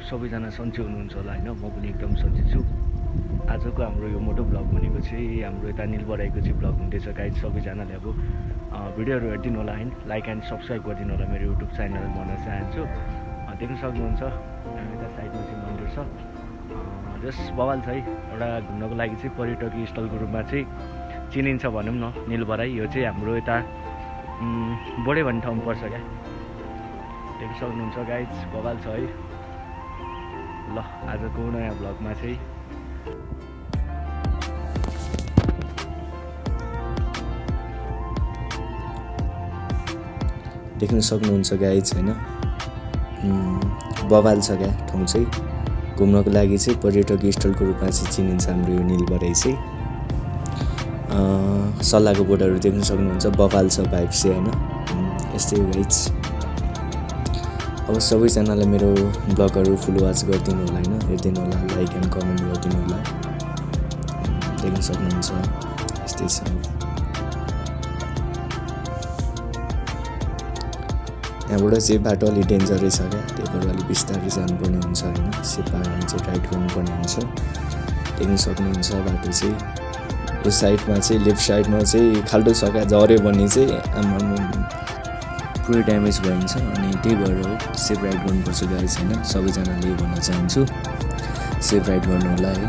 सबैजना सन्चै हुनुहुन्छ होला होइन, म पनि एकदम सन्चै छु। आजको हाम्रो यो मोटो ब्लग भनेको चाहिँ हाम्रो यता निलबराईको चाहिँ ब्लग हुँदैछ गाइज। सबैजनाले अब भिडियोहरू हेरिदिनु होला होइन, लाइक एन्ड सब्सक्राइब गरिदिनु होला मेरो युट्युब च्यानल भन्न चाहन्छु। देख्न सक्नुहुन्छ यता साइडमा चाहिँ मन्दिर छ, जस बवाल छ है। एउटा घुम्नको लागि चाहिँ पर्यटकीय स्थलको रूपमा चाहिँ चिनिन्छ भनौँ न निलबराई। यो चाहिँ हाम्रो यता बोडे भन्ने ठाउँ पर्छ क्या। देख्न सक्नुहुन्छ गाइज, बवाल छ है। ल आजको नयाँ ब्लगमा चाहिँ देख्न सक्नुहुन्छ गाइज होइन, बवाल छ क्या ठाउँ चाहिँ। घुम्नको लागि चाहिँ पर्यटकीय स्थलको रूपमा चाहिँ चिनिन्छ हाम्रो यो निलबराई चाहिँ। सल्लाहको बोटहरू देख्न सक्नुहुन्छ, बवाल छ भाइब चाहिँ होइन। यस्तै हो गाइज। अब सबैजनालाई मेरो ब्लगहरू फुल वाच गरिदिनु होला होइन, हेरिदिनु होला, लाइक एन्ड कमेन्ट गरिदिनु होला। देख्न सक्नुहुन्छ यस्तै छ। यहाँबाट चाहिँ बाटो अलिक डेन्जरै छ क्या, त्यही भएर अलिक बिस्तारै जानुपर्ने हुन्छ होइन। सेपारमा चाहिँ राइड गर्नुपर्ने हुन्छ। देख्न सक्नुहुन्छ बाटो चाहिँ यो साइडमा चाहिँ लेफ्ट साइडमा चाहिँ खाल्डो छ क्या, झऱ्यो भने चाहिँ आमा पुरै ड्यामेज भइन्छ। अनि त्यही भएर हो सेफ राइड गर्नुपर्छ गाइज होइन। सबैजनाले भन्न चाहन्छु सेफ राइड गर्नु होला है।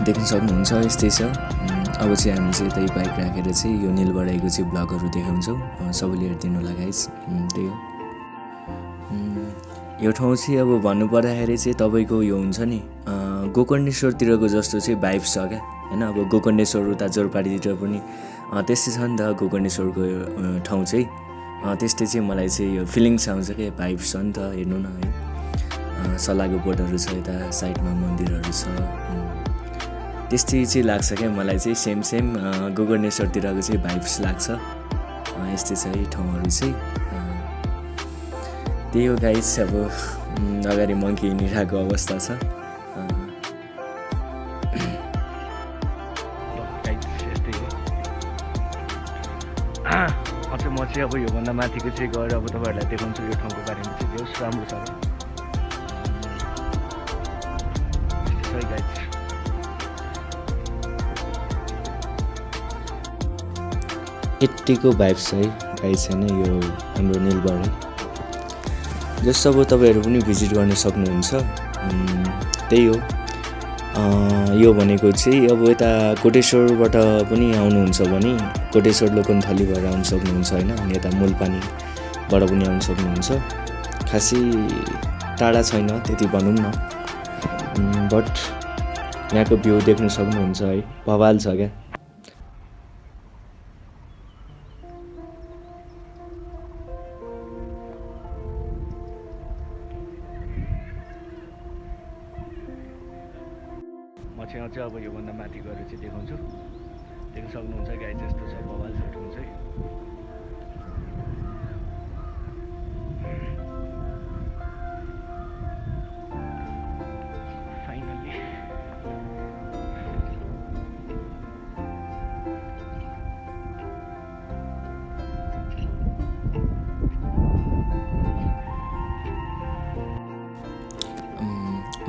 देख्न सक्नुहुन्छ यस्तै छ। अब चाहिँ हामी चाहिँ त्यही बाइक राखेर चाहिँ यो निलबराईको चाहिँ ब्लगहरू देखाउँछौँ। सबैले हेरिदिनु होला गाइज। त्यही हो यो ठाउँ चाहिँ। अब भन्नु पर्दाखेरि चाहिँ तपाईँको यो हुन्छ नि गोकर्णेश्वरतिरको जस्तो चाहिँ भाइब्स छ क्या होइन। अब गोकर्णेश्वर उता जोरपाटीतिर पनि त्यस्तै छ नि त गोकर्णेश्वरको ठाउँ चाहिँ। त्यस्तै चाहिँ मलाई चाहिँ यो फिलिङ्स आउँछ क्या, भाइब्स छ नि त। हेर्नु न है, सल्लाहको बोटहरू छ, यता साइडमा मन्दिरहरू छ। त्यस्तै चाहिँ लाग्छ क्या मलाई चाहिँ। सेम गोकर्णेश्वरतिरको चाहिँ भाइब्स लाग्छ। यस्तै छ है ठाउँहरू चाहिँ। त्यही हो गाइज। अब अगाडि मङ्की हिँडिरहेको अवस्था छ। अझ म चाहिँ अब योभन्दा माथिको चाहिँ गएर अब तपाईँहरूलाई देखाउँछु यो ठाउँको बारेमा चाहिँ। बेस राम्रो छ क्या गाइज। यत्तिको भाइब्स है गाइज होइन यो हाम्रो निलबराई। जस्तो अब तपाईँहरू पनि भिजिट गर्न सक्नुहुन्छ। त्यही हो यो भनेको चाहिँ अब यता कोटेश्वरबाट पनि आउनुहुन्छ भने कोटेश्वर लोकनथली भएर आउनु सक्नुहुन्छ होइन। अनि यता मूलपानीबाट पनि आउनु सक्नुहुन्छ। खासै टाढा छैन त्यति भनौँ न। बट यहाँको भ्यू देख्न सक्नुहुन्छ है, बवाल छ क्या। म चाहिँ अझै अब योभन्दा माथि गएर चाहिँ देखाउँछु। देख्न सक्नुहुन्छ गाई जस्तो छ बवाल छ ठाउँ चाहिँ। फाइनल्ली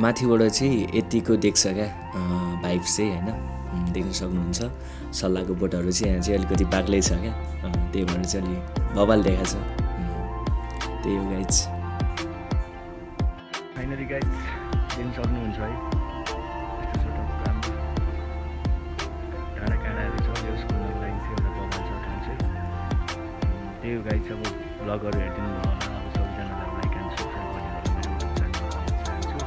माथिबाट चाहिँ यतिको देख्छ क्या भाइब्स चाहिँ होइन। देख्न सक्नुहुन्छ सल्लाहको बोटहरू चाहिँ यहाँ चाहिँ अलिकति बाक्लै छ क्या। त्यही भएर चाहिँ अलि बवाल देखाएको छ। त्यही हो गाइज। फाइनली गाइज देख्न सक्नुहुन्छ है, यस्तो छ राम्रो डाँडाकाँडाहरू छ। यो घुम्नको लागि चाहिँ एउटा बवाल छ ठाउँ चाहिँ। त्यही हो गाइज। अब ब्लगहरू हेरिदिनु होला। अब सबैजनालाई लाइक एन्ड सब्सक्राइब गरिदिनु होला मेरो युट्युब च्यानल भन्न चाहन्छु।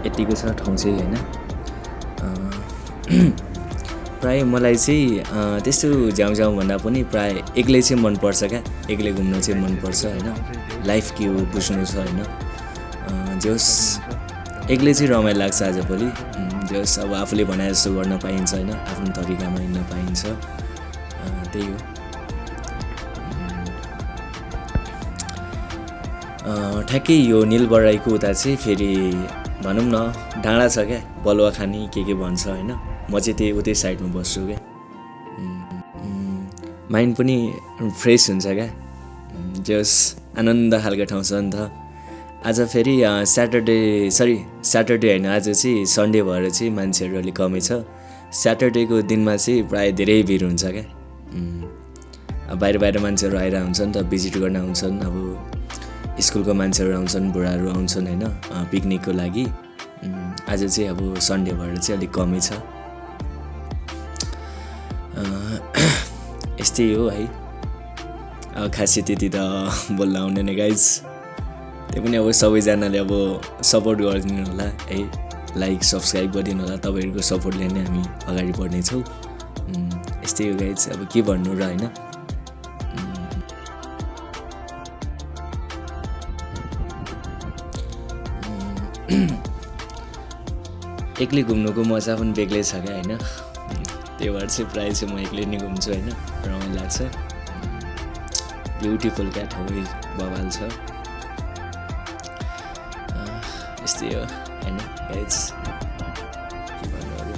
यतिको छ ठाउँ चाहिँ होइन। प्रायः मलाई चाहिँ त्यस्तो झ्याउझ्याउ भन्दा पनि प्रायः एक्लै चाहिँ मनपर्छ क्या। एक्लै घुम्न चाहिँ मनपर्छ होइन। लाइफ के हो बुझ्नु छ होइन। जोस् एक्लै चाहिँ रमाइलो लाग्छ आजभोलि। जोस् अब आफूले भने जस्तो गर्न पाइन्छ होइन, आफ्नो तरिकामा हिँड्न पाइन्छ। त्यही हो। ठ्याक्कै यो निलबराईको उता चाहिँ फेरि भनौँ न डाँडा छ क्या बलुवा खानी के भन्छ होइन म चाहिँ त्यही उतै साइडमा बस्छु क्या माइन्ड पनि फ्रेस हुन्छ क्या जस आनन्द खालको ठाउँ छ नि त आज फेरि स्याटरडे होइन आज चाहिँ सन्डे भएर चाहिँ मान्छेहरू अलिक कमै छ स्याटरडेको दिनमा चाहिँ प्रायः धेरै भिड हुन्छ क्या बाहिर मान्छेहरू आइरहेको हुन्छ नि त भिजिट गर्न आउँछन् अब स्कुलको मान्छेहरू आउँछन् बुढाहरू आउँछन् होइन पिकनिकको लागि आज चाहिँ अब सन्डे भएर चाहिँ अलिक कमै छ यस्तै हो है खासै त्यति त बोल्न आउँदैन गाइज त्यो पनि अब सबैजनाले अब सपोर्ट गरिदिनु होला है लाइक सब्सक्राइब गरिदिनु होला तपाईँहरूको सपोर्टले नै हामी अगाडि बढ्नेछौँ यस्तै हो गाइज अब के भन्नु र होइन एक्लै घुम्नुको मजा पनि बेग्लै छ क्या होइन त्यही भएर चाहिँ प्रायः चाहिँ म एक्लै नै घुम्छु होइन रमाइलो लाग्छ ब्युटिफुल क्या ठाउँ बवाल छ यस्तै हो होइन गाइज के भन्नु अरू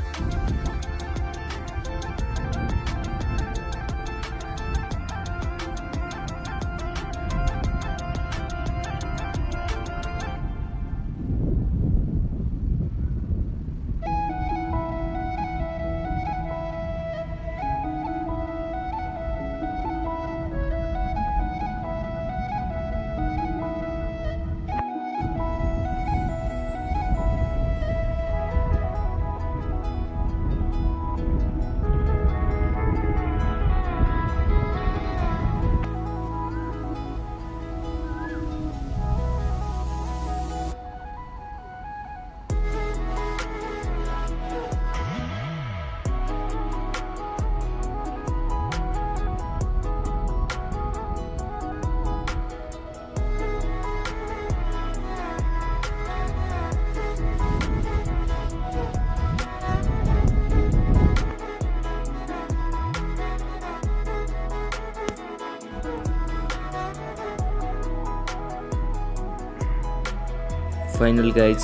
फाइनल गाइज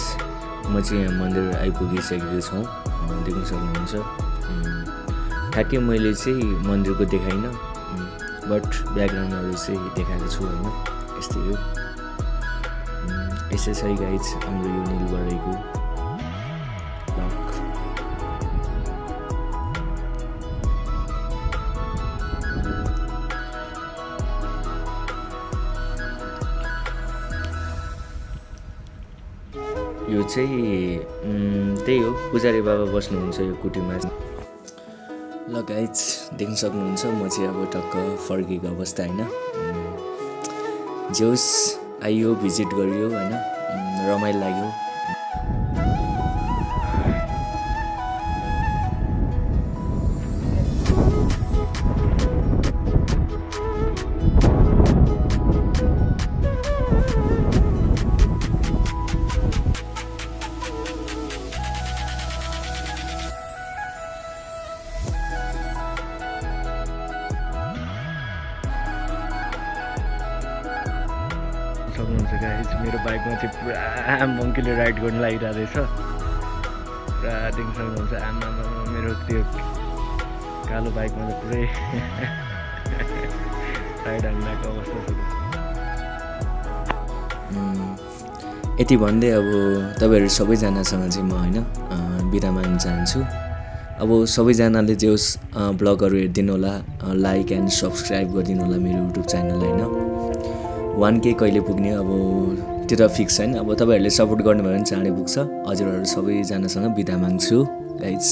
म चाहिँ यहाँ मन्दिर आइपुगिसकेको छौँ देख्न सक्नुहुन्छ ठ्याक्कै मैले चाहिँ मन्दिरको देखाइनँ बट ब्याकग्राउन्डहरू चाहिँ देखाएको छु होइन यस्तै हो यसै छ गाइज हाम्रो यो निलबराईको ब्लग यो चाहिँ त्यही हो पुजारी बाबा बस्नुहुन्छ यो कुटीमा ल गाइज देख्न सक्नुहुन्छ म चाहिँ अब टक्क फर्केको अवस्था होइन जे होस् आइयो भिजिट गरियो होइन रमाइलो लाग्यो सक्नुहुन्छ गाइज मेरो बाइकमा चाहिँ पुरा मङ्कीले राइड गर्नु लागिरहेको रहेछ पुरा देख्न सक्नुहुन्छ आमा मेरो त्यो कालो बाइकमा त पुरै राइड हान्नको अवस्था छ यति भन्दै अब तपाईँहरू सबैजनासँग चाहिँ म होइन बिदा माग्न चाहन्छु अब सबैजनाले जे होस् ब्लगहरू हेरिदिनु होला लाइक एन्ड सब्सक्राइब गरिदिनु होला मेरो युट्युब च्यानललाई होइन 1K कहिले पुग्ने अब त्यो त फिक्स छैन अब तपाईँहरूले सपोर्ट गर्नुभयो भने चाँडै पुग्छ हजुरहरू सबैजनासँग बिदा माग्छु गाइज